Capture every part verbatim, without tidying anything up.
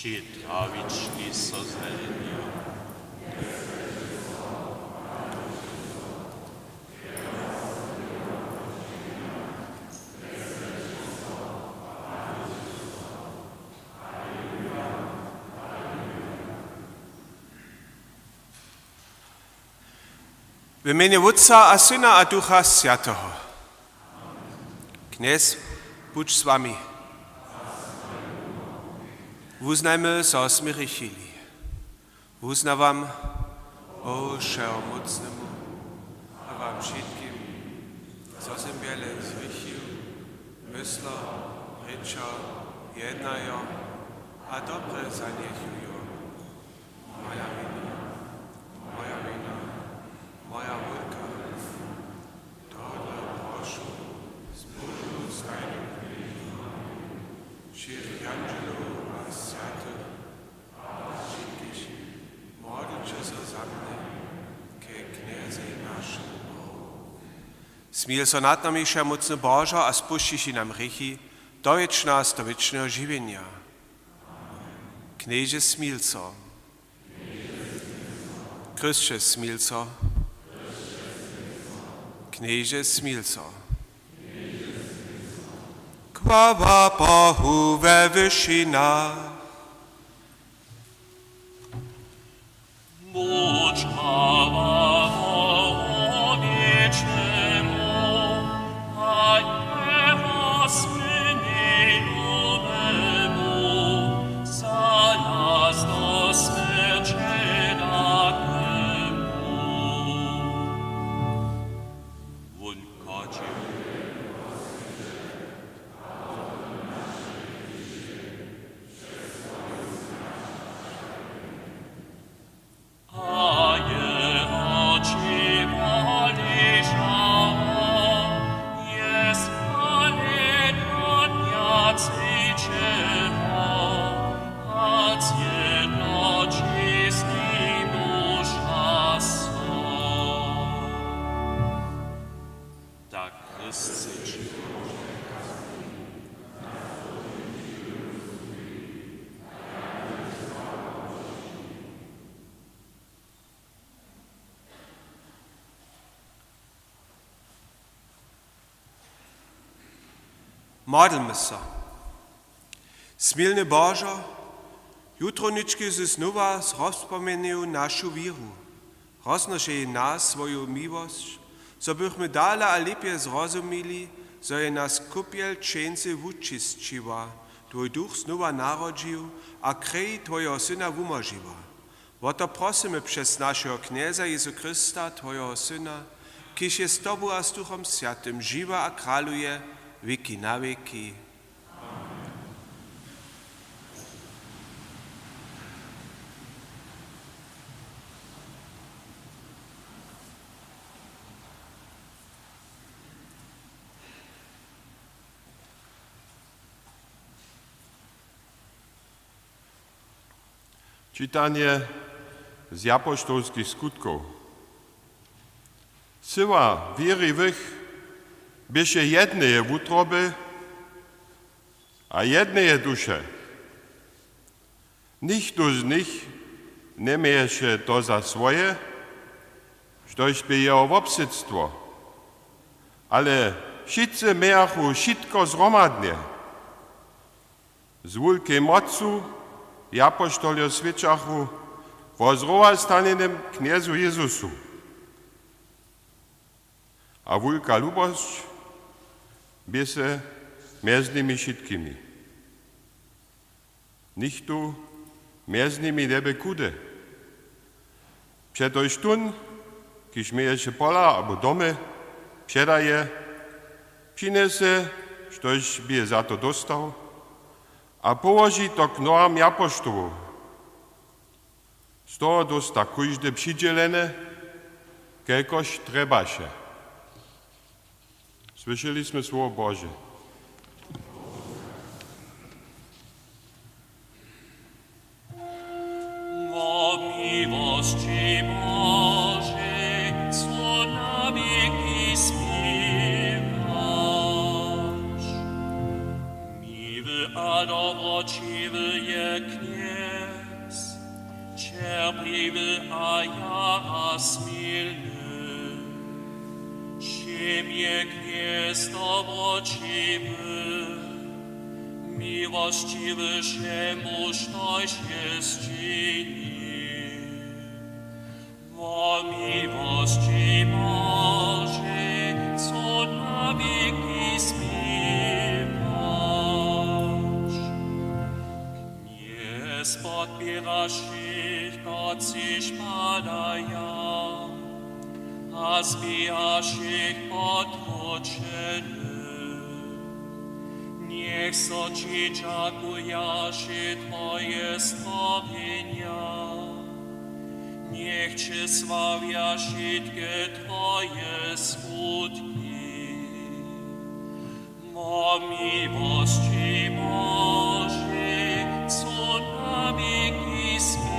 Ej, trawički so zelenja. W mjenje Wótca a Syna a Ducha Swjateho. Knjez budź z wami. Wuznajmy, zo smy hrěchili. Wuznawam Bohu Wšehomócnemu a wam wšitkim, zo sym wjele zhrěchił, myslo, rěčo, jednajo a dobre zanjechujo. Moja wina, moja wina, moja wulka wina. Tohodla prošu, z Božu stajnim knježom, wšěch jandźelow a swjatych, a was wšitkich, modlće so za mnje ke Knjezej našemu Bohu. Smil so nad nami, wšehomócny Božo, a spušćiwši nam hrěchi, dowjedź nas do wěčneho žiwjenja. Knježe, smil so. Chrysće, smil so. Knježe, smil so. Chwała Bohu we wyšinach. Budź chwała Bohu wěčnemu, a jeho Synjej lubemu, za nas do smjerće datemu. Wón chodźi. Modlmy so. Smilny Božo, jutrownički sy znowa rozpomjenuju našu wěru. Roznošej nas swoju miłosć, zo bychmy dale a lěpje zrozumili, zo je nas kupjel křćeńcy wučisćiła, twój duch znowa narodźił a krej twojeho Syna wumóžiła. Wo to prosymy přez našeho Knjeza Jězu Chrysta, twojeho Syna, kiž je z tobu a z Duchom Swjatym žiwy a kraluje wěki na wěki. Čitanje z Apoštołskich Skutkow. Syła wěriwych běše jedneje wutroby a jedneje duše. Nichtó z nich njeměješe to za swoje, štož bě jeho wobsydstwo, ale wšitcy mějachu wšitko zhromadnje. Z wulkej mocu apoštołjo swědčachu wo zrowastanjenym Knjezu Jezusu. A wulka lubosć bě se mjez nimi wšitkimi. Nichtó mjez nimi njebě chudy. Přetož tón, kiž měješe pola abo domy, předaje, přinjese, štož bě za to dóstał, a połoži to k noham apoštołow. Z toho dósta kóždy přidźělene, kelkož trjebaše. Słyšeli smy Słowo Bože. Wo miłosći Božej so na wěki směwaš. Miły a dobroćiwy Je Knjez, ćerpliwy a jara smilny. Wšěm je Knjez dobroćiwy, miłosćiwy wšemu, štož je sčinił. Wo miłosći Božej, chcu na wěki spěwać. Knjez podpěra wšěch, kotřiž padaja, a zběha wšěch pod wróćeny. Njech so ći dźakuja wšě twoje stworjenja, njech će sławja wšitke twoje skutki. Wo miłosći Božej chcu na wěki spěwać.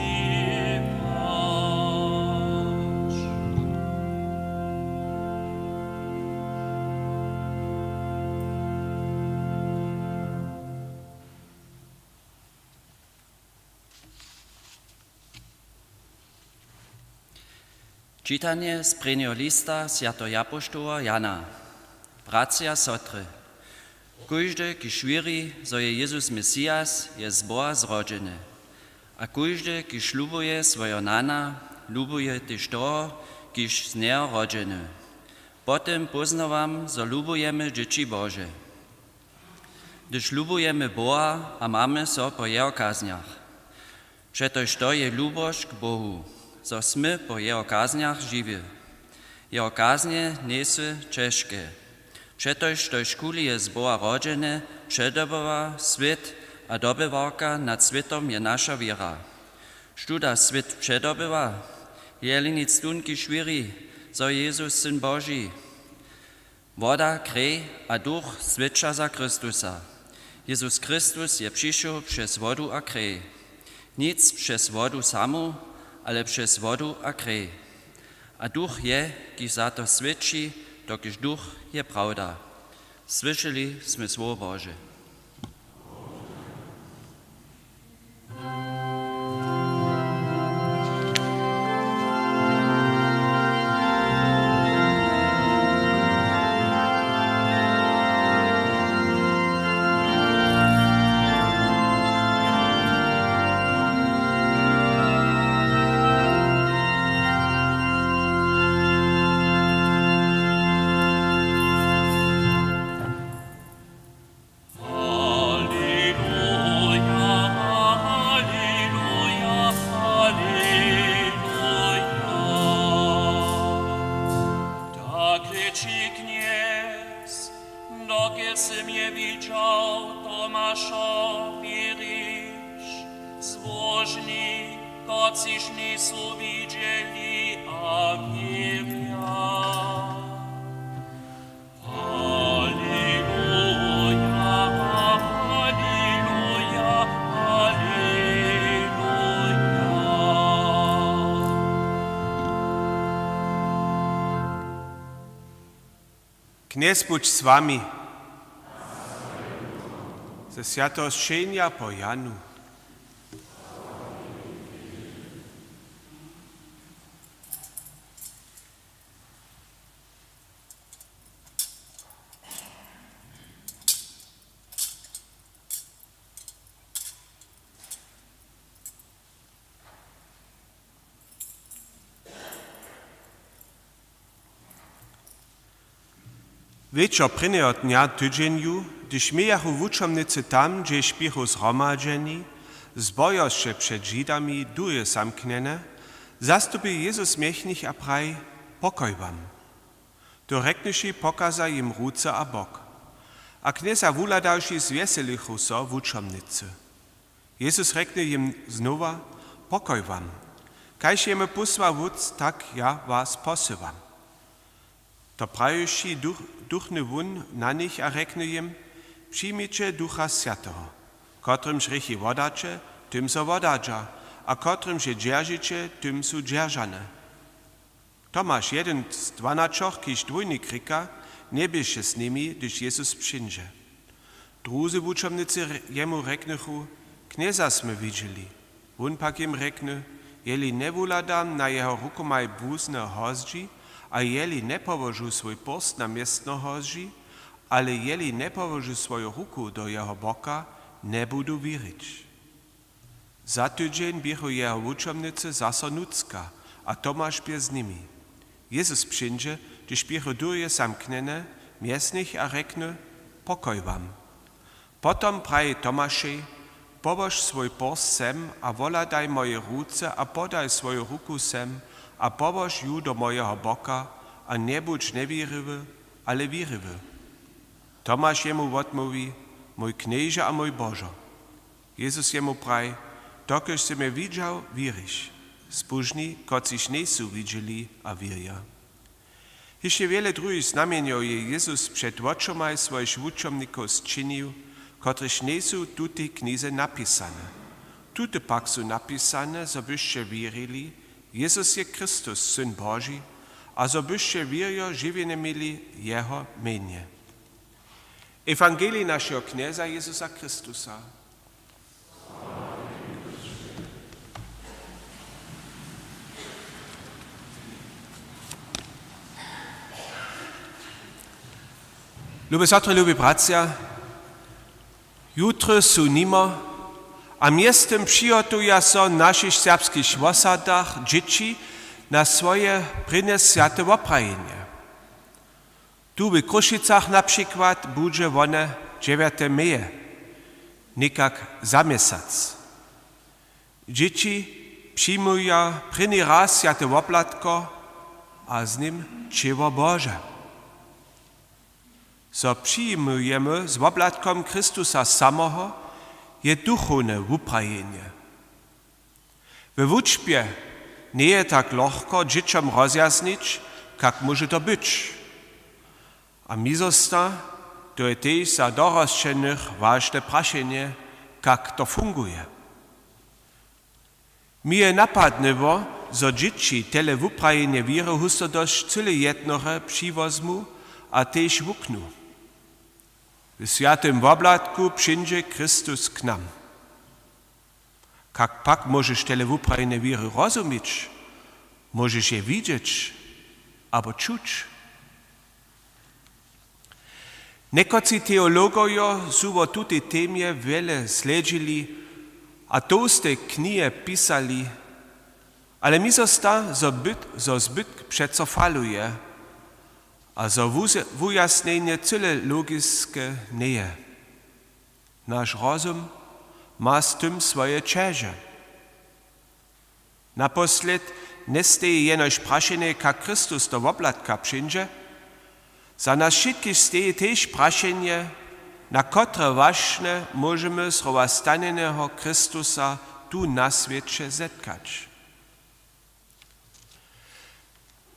Čitanje z prěnjeho lista swjateho apoštoła Jana. Bratřa a sotry, kóždy, kiž wěri, zo je Jezus Mesias, je z Boha zrodźeny. A kóždy, kiž lubuje swojeho nana, lubuje tež toho, kiž z njeho rodźeny. Po tym póznawam, zo lubujemy dźěći Bože, hdyž lubujemy Boha a mamy so po jeho kaznjach. Přetož to je lubosć k Bohu, zo smy po jeho kaznjach žiwi. Jeho kaznje njejsu ćežke. Přetož to, štož je z Boha rodźeny, předobywa swět a dobywarka nad swětom je naša wěra. Štó da swět předobywa? Je lěnic tón, kiž wěri, zo je Jezus Syn Boži. Woda, krej a duch swědča za Chrystusa. Jezus Chrystus je přišoł přez wodu a krej. Nic přez wodu samu, ale přez wodu a krej. A duch je, kiž za to swědči, dokelž duch je prawda. Słyšeli smy słowo Bože. Halleluja, halleluja, halleluja. Tak rěči Knjez: Dokelž sy mje widźał, Tomašo, wěriš? Złožni, kotřiž njejsu widźeli a wěrja. Halleluja, halleluja, halleluja. Knjez budź z wami. Ze swjateho sćenja po Janu. Wječor prěnjeho dnja w tydźenju, hdyž mějachu wučomnicy tam, hdźež běchu zhromadźeni, z bojosće před Židami dury zamknjene, zastupi Jezus mjech nich a praji: „Pokoj wam.“ To rjeknuvši, pokaza jim ruce a bok. A knjeza wuhladawši, zwjeselichu so wučomnicy. Jezus rjekny jim znowa: „Pokoj wam. Kaž je mje pósłał Wótc, tak ja was posylwam.“ To prajiwši, duch-, duchny wón na nich a rjekny jim: „Přijmijće Ducha Swjateho. Kotrymž rěchi wodaće, tym so wodadźa, a kotrymž je dźeržiće, tym su dźeržane.“ Tomaš, jedyn z dwanaćoch, kiž dwójnik rěka, njeběše z nimi, hdyž Jezus přińdźe. Druzy wučomnicy r-, jemu rjeknychu: Knjeza smy widźeli. Wón pak jim rjekny: Jeli njewuhladam na jeho rukomaj błuzne hozdźi, a jeli njepołožu swój pórst na městno hozdźi, ale jeli njepołožu swoju ruku do jeho boka, njebudu wěrić. Za tydźeń běchu jeho wučomnicy zaso nutřka, a Tomaš bě z nimi. Jezus přińdźe, hdyž běchu durje zamknjene, mjez nich a rjekny: Pokoj wam. Potom praji Tomašej: Połož swój pórst sem a wohladaj mojej ruce a podaj swoju ruku sem a połož ju do mojeho boka, a njebudź njewěriwy, ale wěriwy. Tomaš jemu wotmołwi: Mój Knježe a mój Božo. Jezus jemu praji: Dokelž sy mje widźał, wěriš. Zbóžni, kotřiž njejsu widźeli a wěrja. Hišće wjele druhich znamjenjow je Jezus před wočomaj swojich wučomnikow sčinił, kotrež njejsu w tutej knize napisane. Tute pak su napisane, zo byšće wěrili, Jezus je Chrystus, Syn Boži, a zo byšće wěrjo žiwjenje měli w jeho mjenje. Ewangelij našeho Knjeza Jezusa Chrystusa. Lube sotry, lubi bratřa, jutry su nimo, a mjeztym přihotuja so w našich serbskich wosadach dźěći na swoje prěnje swjate woprajenje. Tu w Króšicach na přikład budźe wone dźewjate meje, někak za měsac. Dźěći přijimuja prěni raz swjate woplatko a z nim ćěło Bože. Zo přijimujemy z woplatkom Chrystusa samoho, je duchowne wuprajenje. We wučbje njeje tak lochko dźěćom rozjasnić, kak móže to być. A mjezostna, to je tež za dorosćenych wažne prašenje, kak to funguje. Mnje napadnyło, zo dźěći tele wuprajenje wěry husto dosć cyle jednore přiwozmu a tež wuknu. W swjatym woblatku přińdźe Chrystus k nam. Kak pak móžeš tele wuprajenje wěry rozumić? Móžeš je widźeć abo čuć? Někotři teologojo su wo tutej temje wjele slědźili a tołste knihe pisali, ale mnje so zda, zo byt-, zo zbytk přeco faluje a zo wuze-, wujasnjenje cyle logiske njeje. Naš rozum ma z tym swoje ćeže. Naposled njesteji jenož prašenje, kak Chrystus do woplatka přińdźe. Za nas wšitkich steji tež prašenje, na kotre wašnje móžemy srowastanjeneho Chrystusa tu na swěće zetkać.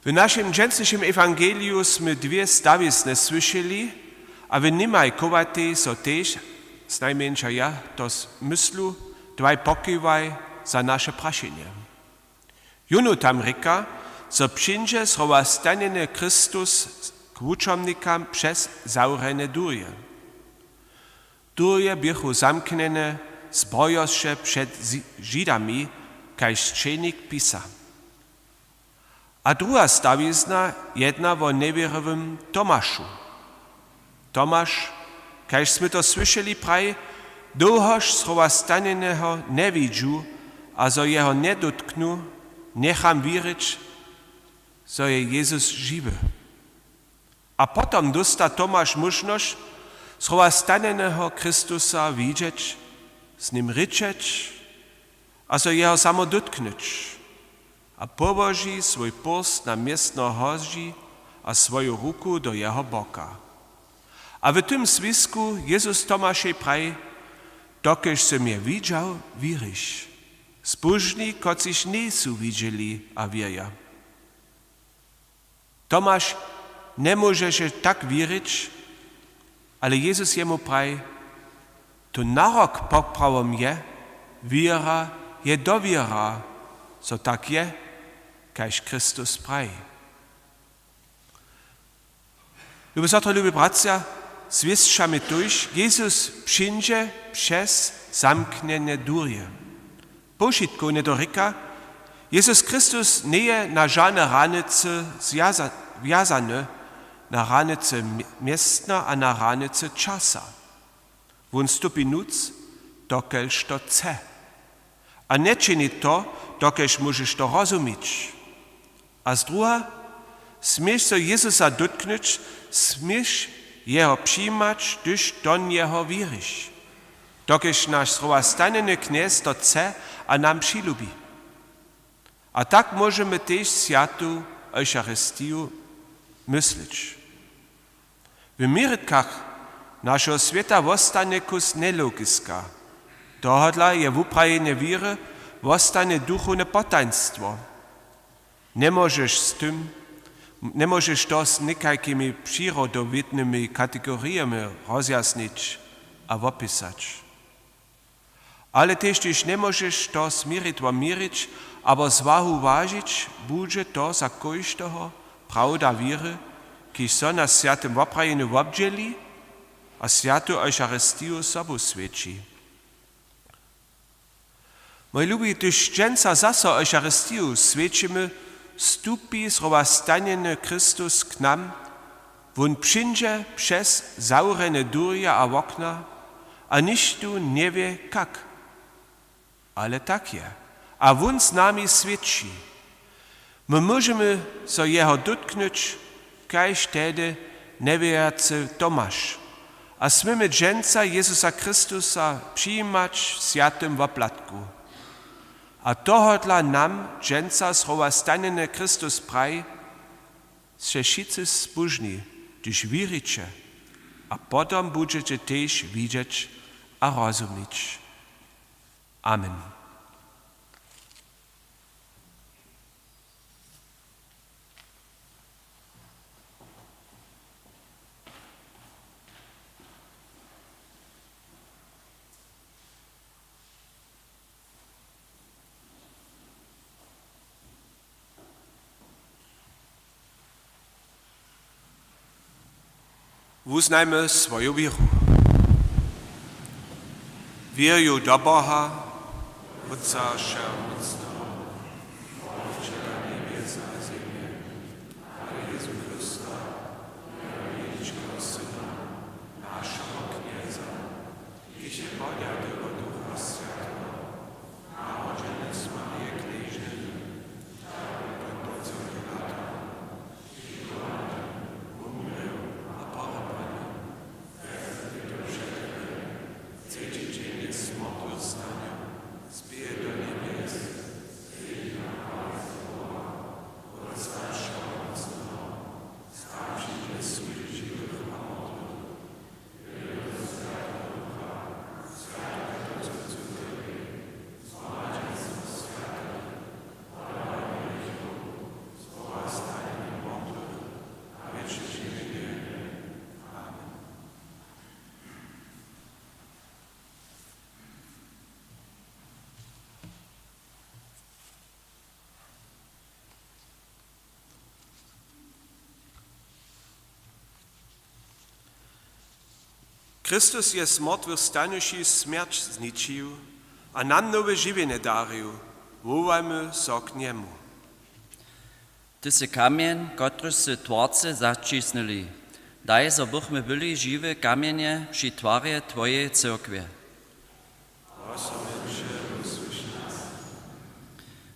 W našim dźensnišim ewangeliju smy dwě stawizny słyšeli a w nimaj chowatej so tež, znajmjeńša ja to s-, myslu, dwaj pokiwaj za naše prašenje. Jónu tam rěka, zo přińdźe srowastanjeny Chrystus k wučomnikam přez zawrjene durje. Durje běchu zamknjene z bohosće před Zi-, Židami, kaž sćenik pisa. A druha stawizna jedna wo njewěrjowym Tomašu. Tomaš, kaž smy to słyšeli, praji: Dołhož srowastanjeneho njewidźu a zo jeho njedotknu, njecham wěrić, zo je Jezus žiwy. A potom dósta Tomaš móžnosć srowastanjeneho Chrystusa widźeć, z nim rěčeć a so jeho samo dótknyć. A połoži swój pórst na městno hozdźi a swoju ruku do jeho boka. A w tym zwisku Jezus Tomašej praji: Dokelž sy mje widźał, wěriš. Zbóžni, kotřiž njejsu widźeli a wěrja. Tomaš njemóžeše tak wěrić, ale Jezus jemu praji: To narok poprawom je, wěra je dowěra, zo tak je, kaž Chrystus praji. Lube sotry, lubi bratřa, zwěsćamy tuž, Jezus přińdźe přez zamknjene durje. Powšitkowne to rěka, Jezus Chrystus njeje na žane hranicy zwjaza-, wjazany, na hranicy mje-, městna a na hranicy časa. Wón stupi nóc, dokelž to chce. A nječini to, dokelž móžeš to rozumić. A zdruha, směš so Jezusa dótknyć, směš jeho přijimać, hdyž do njeho wěriš. Dokelž naš srowastanjeny Knjez to chce a nam přilubi. A tak móžemy tež swjatu Eucharistiju myslić. W měritkach našeho swěta wostanje kus njelogiska. Tohodla je wuprajenje wěry wostanje duchowne potajnstwo. Njemóžeš z tym, njemóžeš to z někajkimi přirodowědnymi kategorijemi rozjasnić a wopisać. Ale tež, hdyž njemóžeš to z měritłom měrić abo z wahu wažić, budźe to za kóždeho prawda wěry, kiž so na swjatym woprajenju wobdźěli a swjatu Eucharistiju sobu swjeći. Mój lubi, hdyž dźensa zaso Eucharistiju swjećimy, stupi srowastanjeny Chrystus k nam, Wón přińdźe přez zawrjene durja a wokna a nichtó njewě kak. Ale tak je. A wón z nami swědči. My móžemy so jeho dótknyć, kaž tehdy njewěrjacy Tomaš. A směmy dźensa Jezusa Chrystusa přijimać w swjatym woplatku. A tohodla nam dźensa srowastanjeny Chrystus praji: Sće wšitcy zbóžni, hdyž wěriće, a potom budźeće tež widźeć a rozumić. Amen. Wuznajmy swoju wěru. Wěrju do Boha, Wótca wšehomócneho, Stwórcyła njebjes a zemje, a Jezu Chrysta, Jeho jeničkeho Syna, našeho Knjeza, kiž je podjatego Ducha Swjateho, narodźeny z Marje Knježny, pod Poncyjem Pilatej, krěchowany, wumrěł a pohrbany, wjesny do přetery, třeći dźeń z mortwych stanył, spěje do njebjes, sedźi na prawje Boha, Wótca wšehomócneho, tam přińdźe sudźić žiwych a mortwych. Chrystus je z mortwych stanyši smjerć zničił a nam nowe žiwjenje darił. Wołajmy so k njemu. Ty sy kamjeń, kotryž sy twórcy zatśisnyli. Daj, zo bychmy byli žiwe kamjenje při twarje twojeje cyrkwje.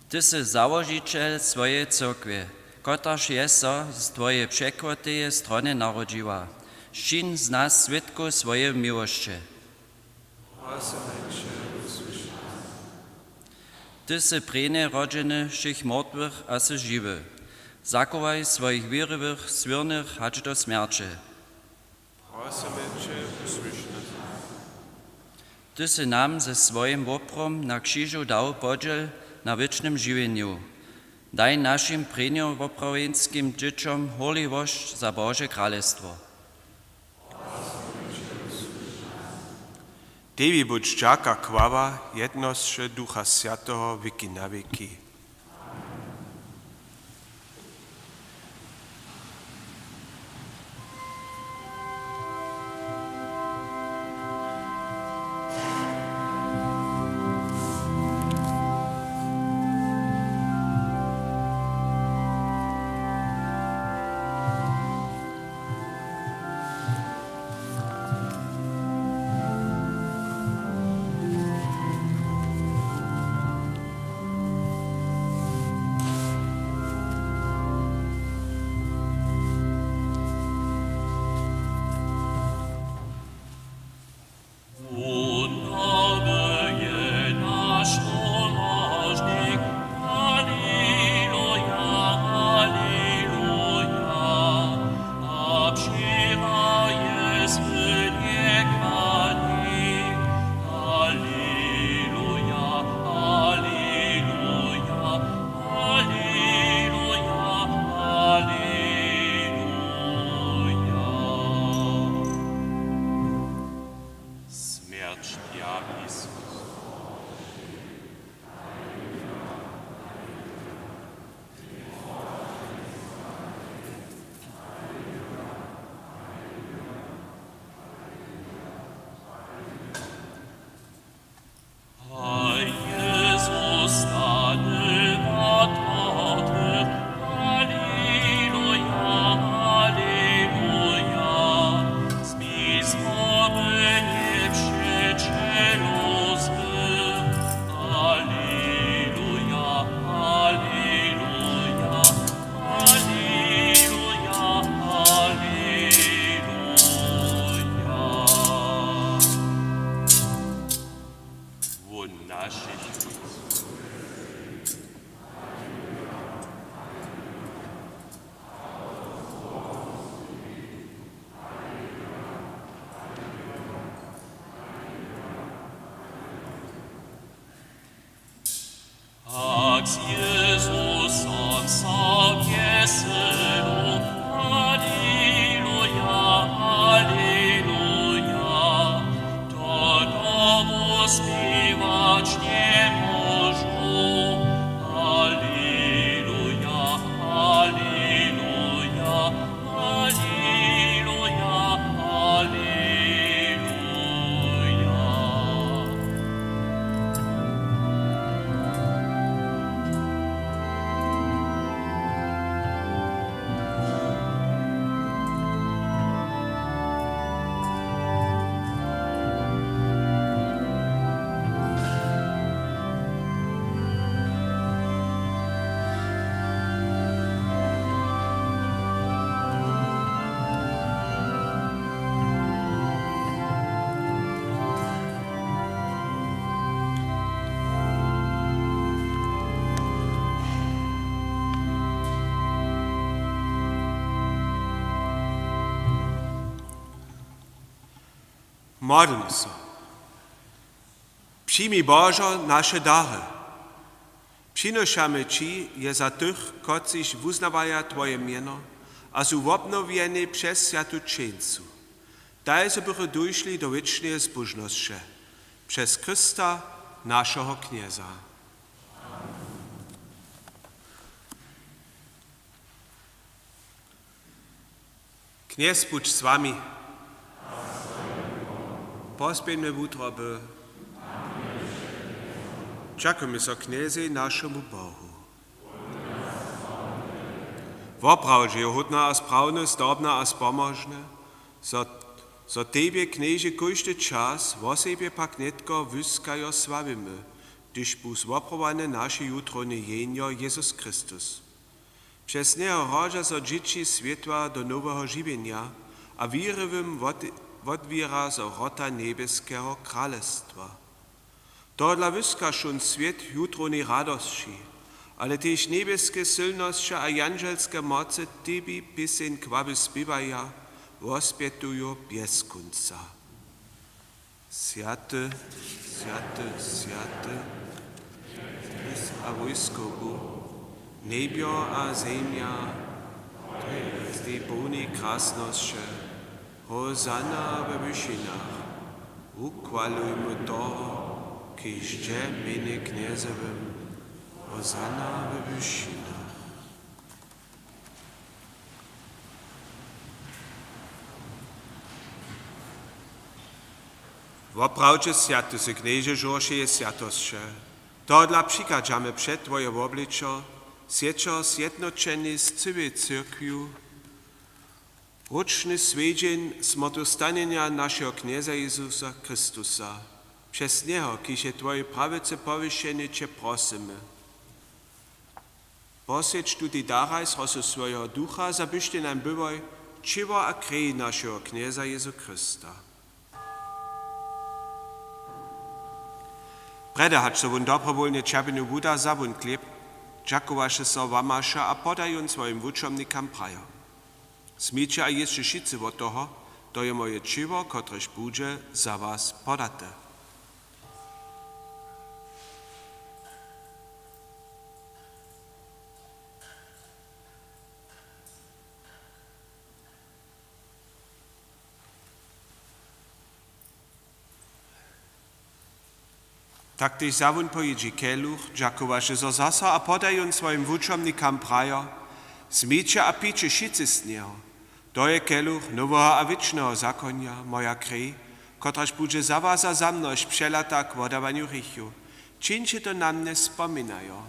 Ty sy załožićel swojeje cyrkwje, kotraž je so z twojeje překroteje strony narodźiła. Sčin z nas swědkow swojeje miłosće. Ty sy prěnje rodźeny wšěch mortwych a sy žiwy. Zachowaj swojich wěriwych swěrnych hač do smjerće. Prosymy će, wusłyš nas. Ty sy nam ze swojim woprom na křižu dał podźěl na wěčnym žiwjenju. Daj našim prěnjowoprawjeńskim dźěćom horliwosć za Bože kralestwo. Tebi budź dźaka, chwała, jednosće Ducha Swjateho, wěki na wěki. Pax Iesus ansapiesserum. Alleluia, alleluia. Dotomu spiwać njemóžu. Alleluia, alleluia. Alleluia, alleluia. Modlmy so. Přijmi, Božo, naše dary. Přinošamy ći je za tych, kotřiž wuznawaja Twoje mjeno a su wobnowjeni přez Swjatu Třeńcu. Daj, zo bychu dóšli do wěčneje zbóžnosće. Přez Chrysta, našeho Knjeza. Knjez budź z wami. Pospěńmy wutroby. Dźakujmy so Knjezej, našemu Bohu. Woprawdźe je hódne a sprawne, zdobne a spomožne, zo, zo Tebje, Knježe, kóždy čas, wosebje pak nětko, wyskajo sławimy, hdyž bu zwoprawowany naše jutrowne jenjo, Jezus Chrystus. Přez njeho hrodźa so dźěći swětła do noweho žiwjenja a wěriwym wot-, wotwěra so wrota njebjeskeho kralestwa. Tohodla wyska wón swět jutrownej radosći, ale tež njebjeske sylnosće a jandźelske mocy Tebi pěseń chwały spěwaja, wospjetujo bjez kónca. Swjaty, swjaty, swjaty, knjez a wójskow Bóh, njebjo a zemja, to je z tej połnej krasnosće. Hosanna we wyšinach. Wuchwalujmy toho, kiž dźe w mjenje Knjezowym. Hosanna we wyšinach. Woprawdźe swjaty sy, Knježe, žórło wšeje swjatosće. Tohodla přichadźamy před Twoje wobličo, swjećo zjednoćeni z cyłej cyrkwju, ročny swjedźeń smortostanjenja našeho Knjeza Jezusa Chrystusa. Přez njeho, kiž je Twojej prawicy powěšeny, Će prosymy: Poswjeć tutej daraj z rosu swojeho Ducha, zo byštej nam byłoj ćěło a krej našeho Knjeza Jezu Chrysta. Prjedy hač so wón dobrowólnje ćerpjenju wuda, wza wón chlěb, dźakowaše so, łamaše a poda jón swojim wučomnikam, prajo: Wzmiće a jěsće wšitcy wot toho, to je moje ćěło, kotrež budźe za was podate. Tak tež wza wón po jědźi keluch, dźakowaše so zaso a poda jón swojim wučomnikam, prajo: Wzmiće a pijće wšitcy z njeho. To je keluch noweho a wěčneho zakonja, moja krej, kotraž budźe za was a za mnohich přelata k wodawanju hrěchow. Čińće to na mnje spominajo.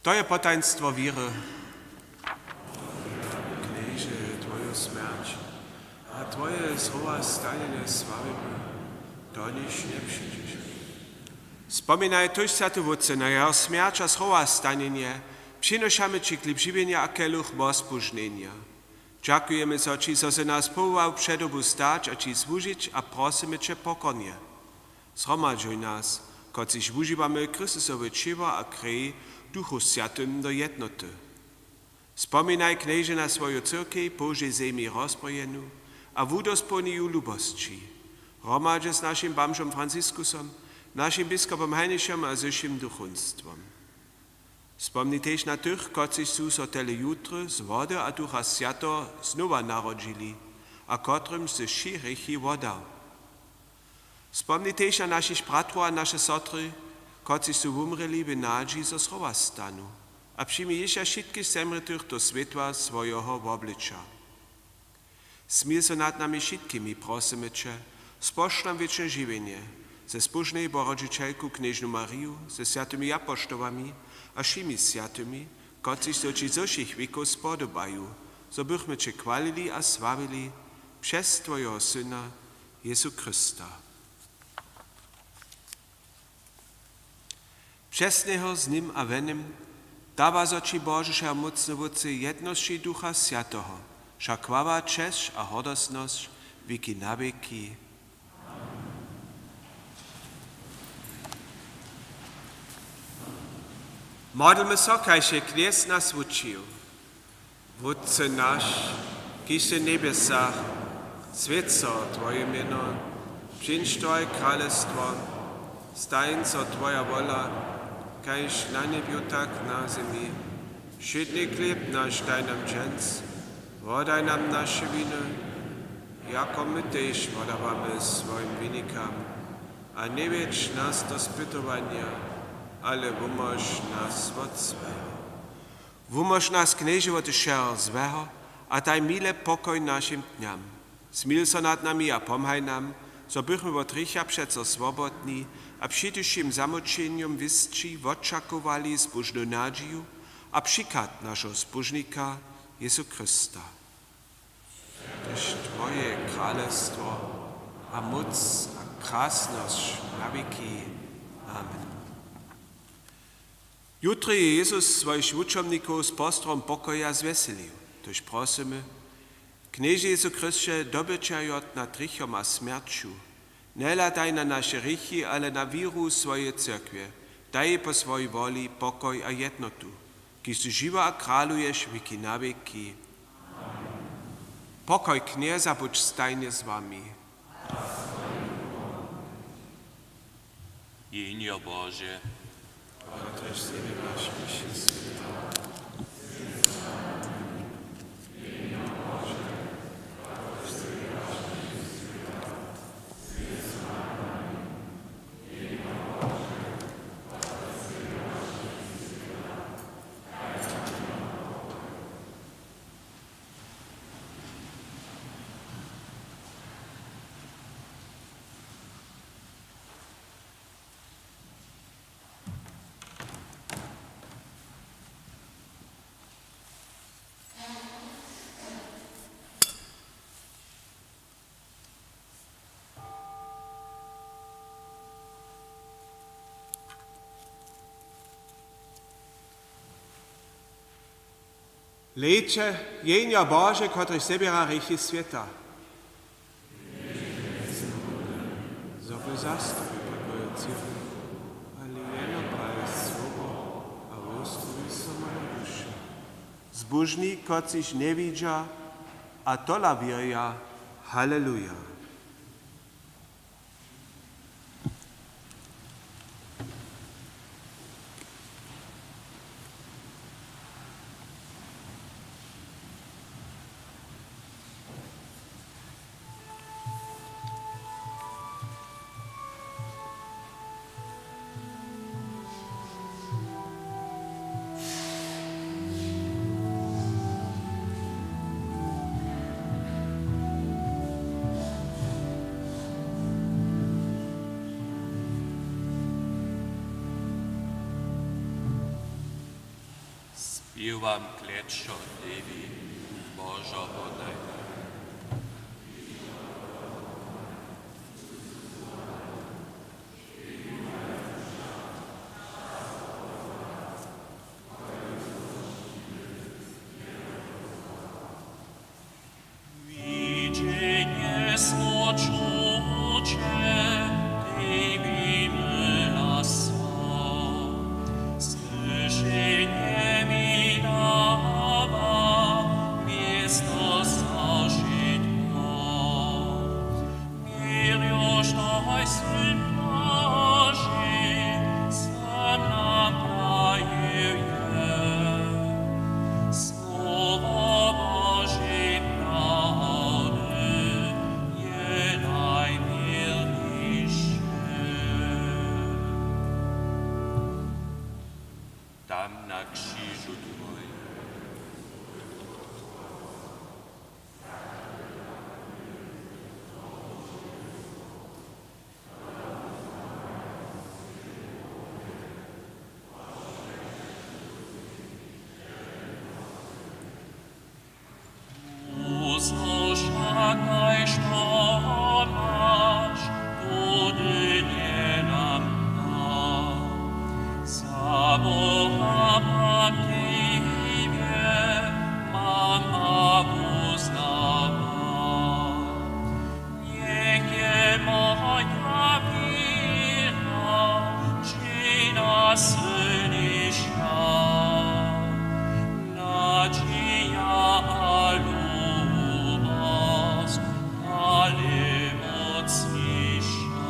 To je potajnstwo wěry. Knježe, Twoju smjerć a Twoje z rowa stanjenje sławimy, doniž njepřińdźeš. Spominaj tuž, swjaty Wótče, na jeho smjerć a zrowastanjenje, přinošamy ći chlěb žiwjenja a keluch wospužnjenja. Dźakujemy so ći, zo sy nas powołał před tobu stać a ći słužić, a prosymy će pokornje: Zhromadźuj nas, kotřiž wužiwamy Chrystusowe ćěło a krej, w Duchu Swjatym do jednoty. Spominaj, Knježe, na swoju cyrkej po wšej zemi rozprójenu a wudospołni ju w lubosći, hromadźe z našim bamžom Franciskusom, našim biskopom Heinrichom a ze wšěm duchowstwom. Spomni tež na tych, kotřiž su so tele jutry z wody a Ducha Swjateho znowa narodźili a kotrymž sy wšě hrěchi woddał. Spomni tež na našich bratrow a naše sotry, kotřiž su wumrěli w nadźiji, zo zrowastanu, a přijmi jich a wšitkich zemrětych do swětła swojeho wobleča. Smil so nad nami wšitkimi, prosymy će, spožč nam wěčne žiwjenje, ze zbóžnej Bohorodźićelku knježnu Mariju, ze swjatymi apoštołami a wšěmi swjatymi, kotřiž so ći ze wšěch wěkow spodobaju, zo bychmy će chwalili a sławili přez twojeho Syna, Jezu Chrysta. Přez njeho, z nim a we nim dawa so ći, Bože, wšehomócny Wótče, w jednosći Ducha Swjateho, wša chwała, česć a hordosnosć wěki na wěki. Modlmy so, kaž je Knjez nas wučił. Wótče naš, kiž sy w njebjesach, swjeć so twoje mjeno, přińdź twoje kralestwo, stań so twoja wola, kaž na njebju, tak na zemi. Wšědny chlěb naš daj nam dźens, wodaj nam naše winy, jako my tež wodawamy swojim winikam. A njewjedź nas do spytowanja, ale wumóž nas wot złeho. Wumóž nas, Knježe, wot wšeho złeho a daj mile pokoj našim dnjam. Smil so nad nami a pomhaj nam, zo bychmy wot hrěcha přeco swobodni a před wšěm zamućenjom wěsći wočakowali zbóžnu nadźiju a přichad našeho Zbóžnika Jezu Chrysta. Tež twoje kralestwo a móc a krasnosć na wěki. Amen. Jutry je Jezus swojich wučomnikow z postrowom pokoja zwjeselił. Tuž prosymy: Knježe Jezu Chrysće, dobyćerjo nad hrěchom a smjerću, njehladaj na naše hrěchi, ale na wěru swojeje cyrkwje. Daj po swojej woli pokoj a jednotu, kiž sy žiwy a kraluješ wěki na wěki. Pokoj Knjeza budź stajnje z wami. Jehnjo Bože. Hlejće, Jehnjo Bože, kotrež zběra hrěchi swěta. Zo by zastupił twoju cyrkej, ale jeno praje słowo a woskupi so moja duša. Zbóžni, kotřiž njewidźa a tola wěrja. Haleluja. Spěwam klečo tebi, Božo, wodaj. na křižu Twojim. Usłyša, kaž to maš, tudy njenam da. Za Boha pak Tebje mama wuznała. Njech je moja wěra dźenasylniša, nadźija a lubosć dalej mocniša.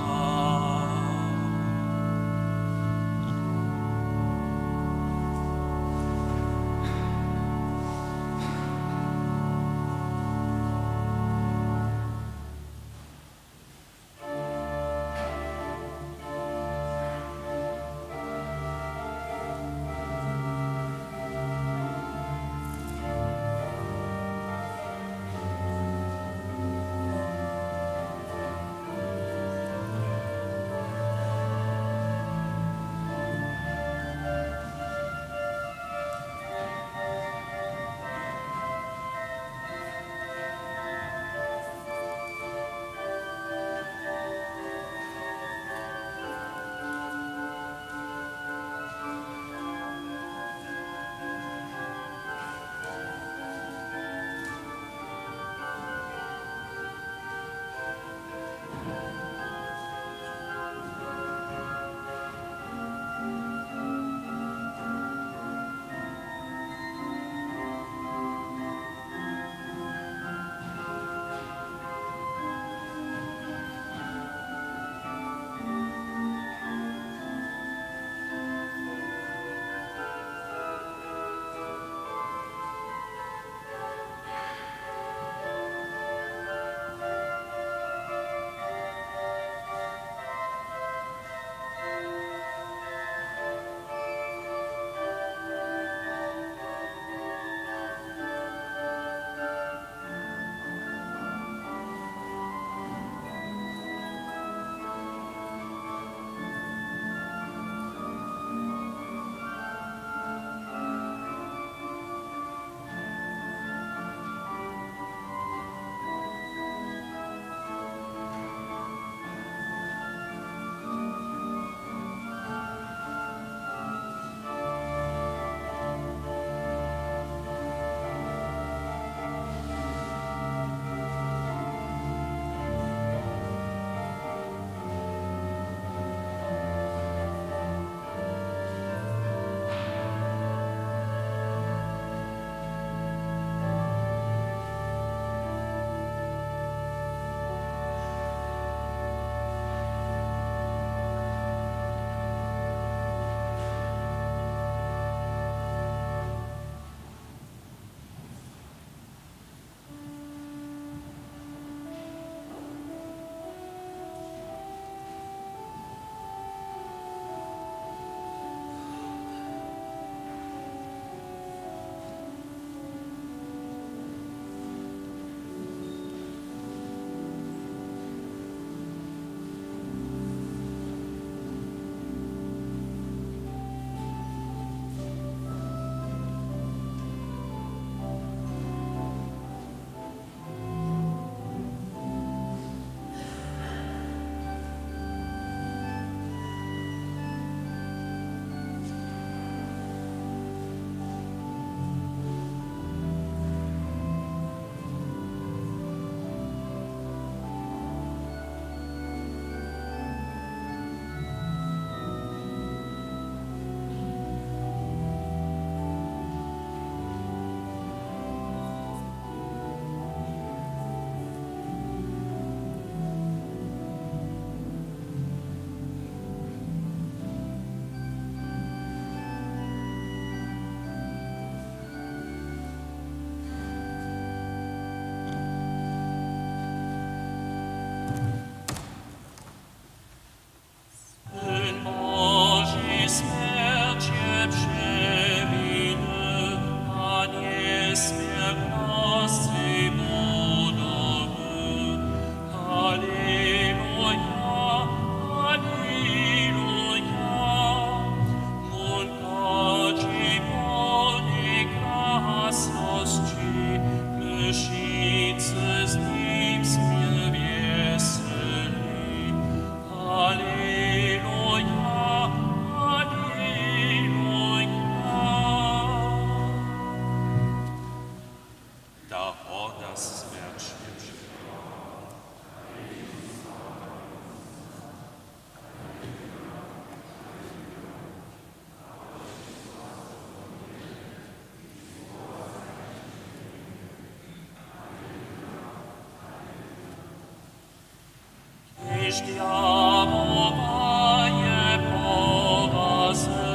Jarowaje porazy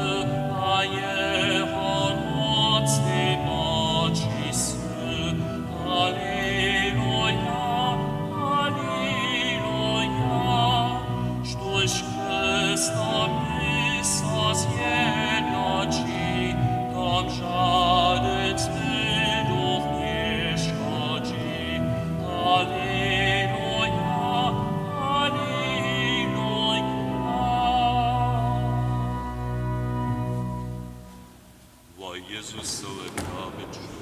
a jeho mocy moči sy. Aleluja, aleluja. Štóž Chrystom so zjednoći, tom žadyn zły duch nješkodźi. Aleluja, aleluja. Wo Jezusowe namječu.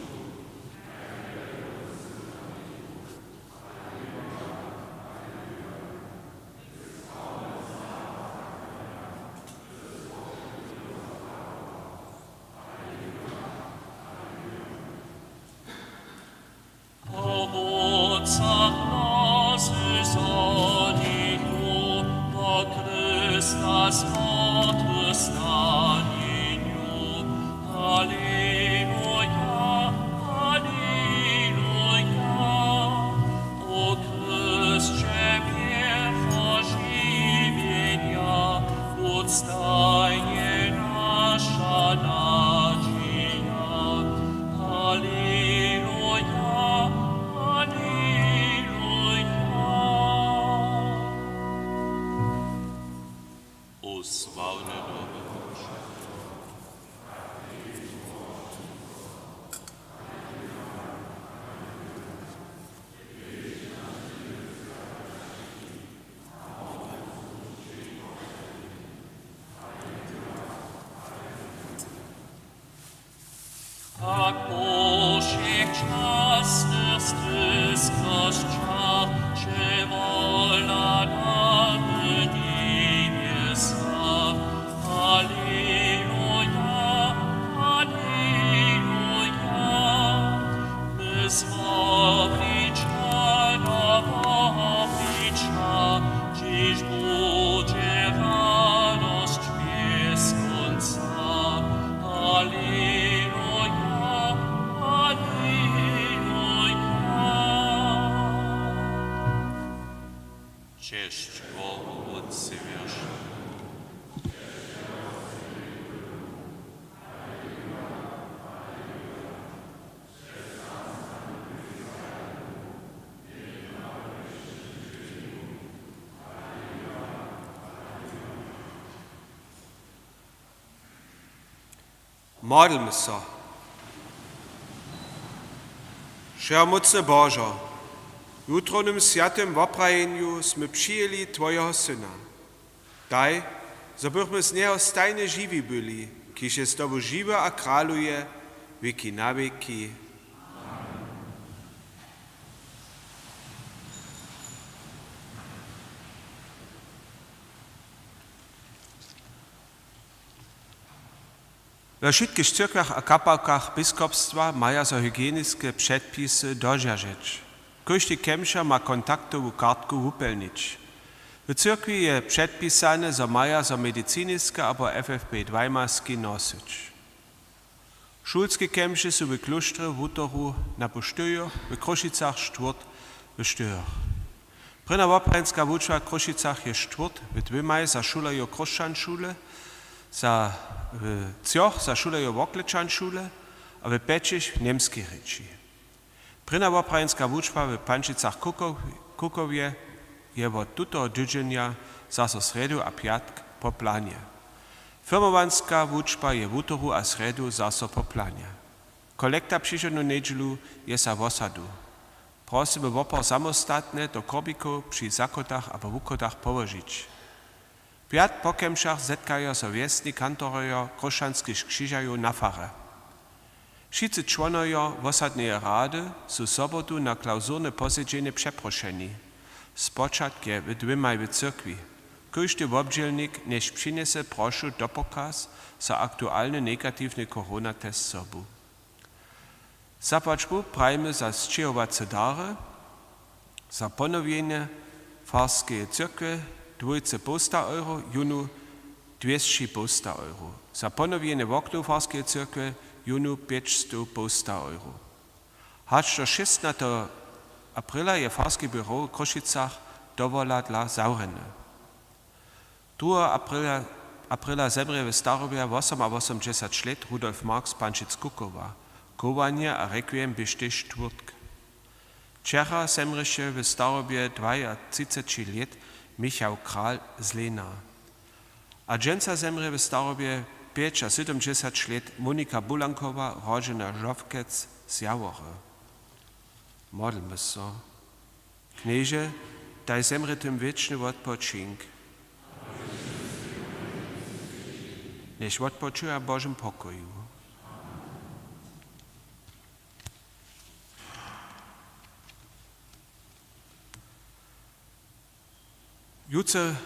Owocach nasyceni duch, po Chrysta zmortwych stanieniu. Aleluja, aleluja. O Chrysće, wěcho žiwjenja, budź stajnje naša nadźija. Aleluja, aleluja. O sławne doby. Tak po wšech časnych stysknosćach přewolna na w njebjesach. Aleluja, aleluja. My z wobliča do wobliča, hdźež budźe radosć bjez kónca. Aleluja, aleluja. Česć Bohu, Wótcej wěršny. Modlmy so. Wšehomócny Božo, w jutrownym swjatym woprajenju smy přijeli twojeho Syna. Daj, zo bychmy z njeho stajnje žiwi byli, kiž je z tobu žiwy a kraluje wěki na wěki. We wšitkich cyrkwjach a kapałkach biskopstwa maja so hygieniske předpisy dodźeržeć. Kóždy kemšer ma kontaktowu kartku wupjelnić. W cyrkwi je předpisane, zo maja so mediciniske abo F F P dwaj maski nosyć. Šulske kemše su w klóštrje wutoru napoł štyrjoch, w Chrósćicach štwórtk w štyrjoch. Prěnja woprajenska wučba w Chrósćicach je štwórtk w dwěmaj za šulerjow chróšćanšule, za, w třoch za šulerjow woklečanšule a w pjećich w němskej rěči. Prěnja woprajenska wučba w Pančicach Kukow-, Kukowje je wot tutoho tydźenja zaso srjedu a pjatk po planje. Firmowanska wučba je wutoru a srjedu zaso po planje. Kolekta přichodnu njedźelu je za wosadu. Prosymy wopor samostatnje do korbikow při zachodach abo wuchodach połožić. Pjatk po kemšach zetkajo so wjesni kantorjo chróšćanskich křižerjow na farje. Wšitcy čłonojo wosadneje rady su sobotu na klawzurne posedźenje přeprošeni. Spočatk je w dwěmaj w cyrkwi. Kóždy wobdźělnik njech přinjese prošu dopokaz za aktualny negatiwny koronatest sobu. Zapłaćbu prajimy za sćěhowace dary, za ponowjenje farskeje cyrkwje dwójce połsta euro, jónu dwěsći połsta euro, za ponowjenje woklow farskeje cyrkwje jónu pjećstow połsta euro. Hač do šěsnateho aprila je farske běro w Chrósćicach dowola dla zawrjeny. Druheho aprila, aprila zemrě w starobje wosomawosomdźesać lět Rudolf Marx z Pančic-Kukowa. Chowanje a rekwiem běštej štwórtk. Wčera zemrěše w starobje dwajatřiceći lět Michał Kral z Lejna. A dźensa zemrě w starobje pjećasydomdźesać lět Monika Bulankowa, rodźena Žofkec z Jawory. Modlmy so. Knježe, daj zemrětym wěčny wotpočink. Njech wotpočuja w Božim pokoju. Jutře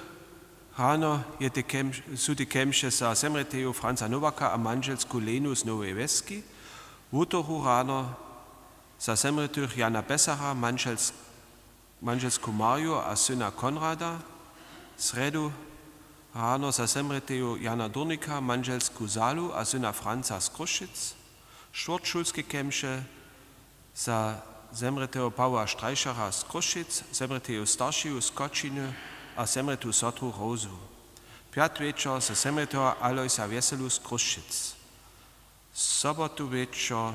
rano je te kemš-, su te kemše za zemrěteju Franca Nowaka a mandźelsku Lenu z Noweje Wjeski, wutoru rano za zemrětych Jana Besara, mandźels-, mandźelsku Marju a syna Konrada, srjedu rano za zemrěteju Jana Durnika, mandźelsku Zalu a syna Franca z Chrósćic, štwórtšulske kemše za zemrěteho Pawoła Strajšera z Chrósćic, zemrěteju staršeju z Koćiny a zemrětu sotru Rozu. Pjatk wječor za zemrěteho Alojsa Wjeselu z Chrósćic. Sobotu wječor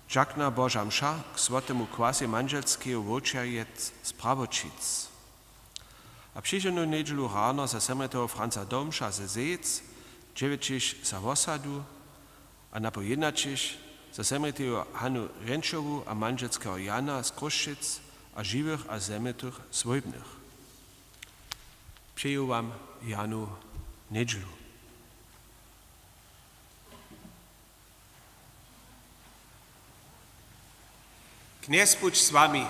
dźakna Boža mša k słodemu kwasej mandźelskeju wowčerjec z Prawoćic. A přichodnu njedźelu rano za zemrěteho Franca Domša ze Zejec, dźewjećich za wosadu a napoł jědnaćich za zemrěteju Hanu Rjenčowu a mandźelskeho Jana z Chrósćic a žiwych a zemrětych swójbnych. Přeju wam rjanu njedźelu. Knjez budź z wami.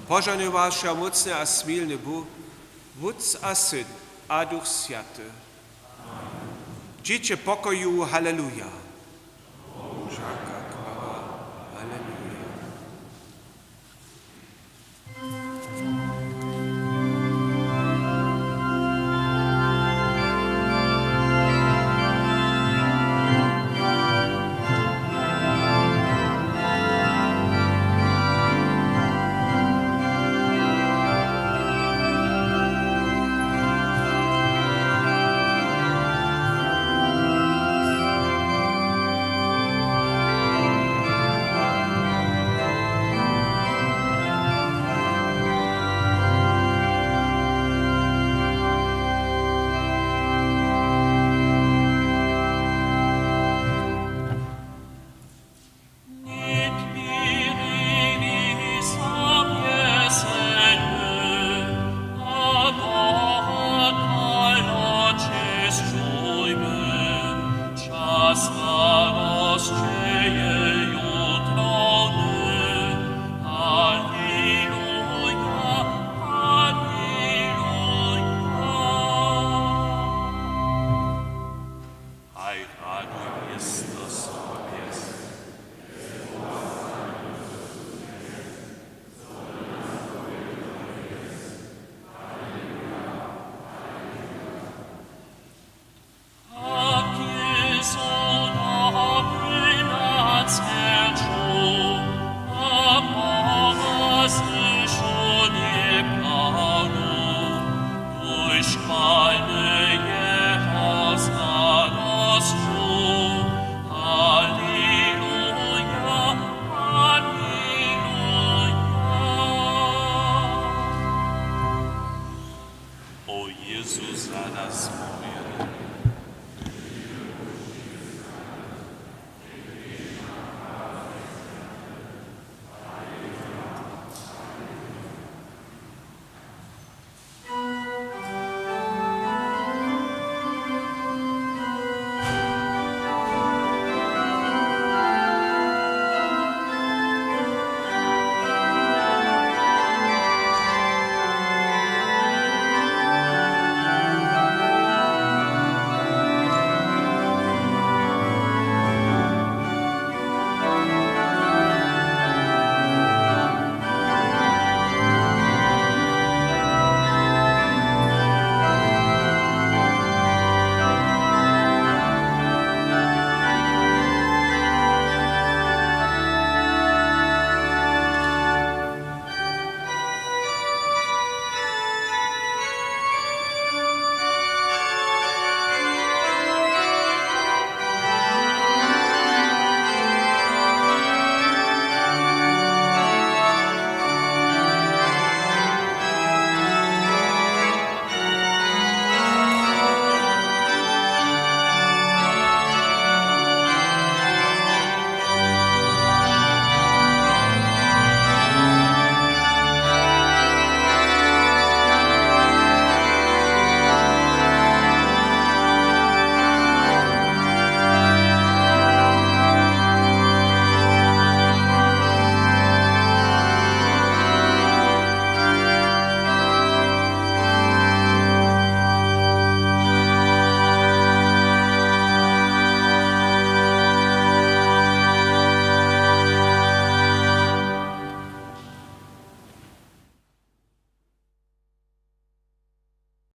Požohnuj was wšehomócny a smilny Bóh, Wótc a Syn a Duch Swjaty. Dźiće w pokoju, haleluja. Žaka chwała, haleluja. O Jezu, za nas mori.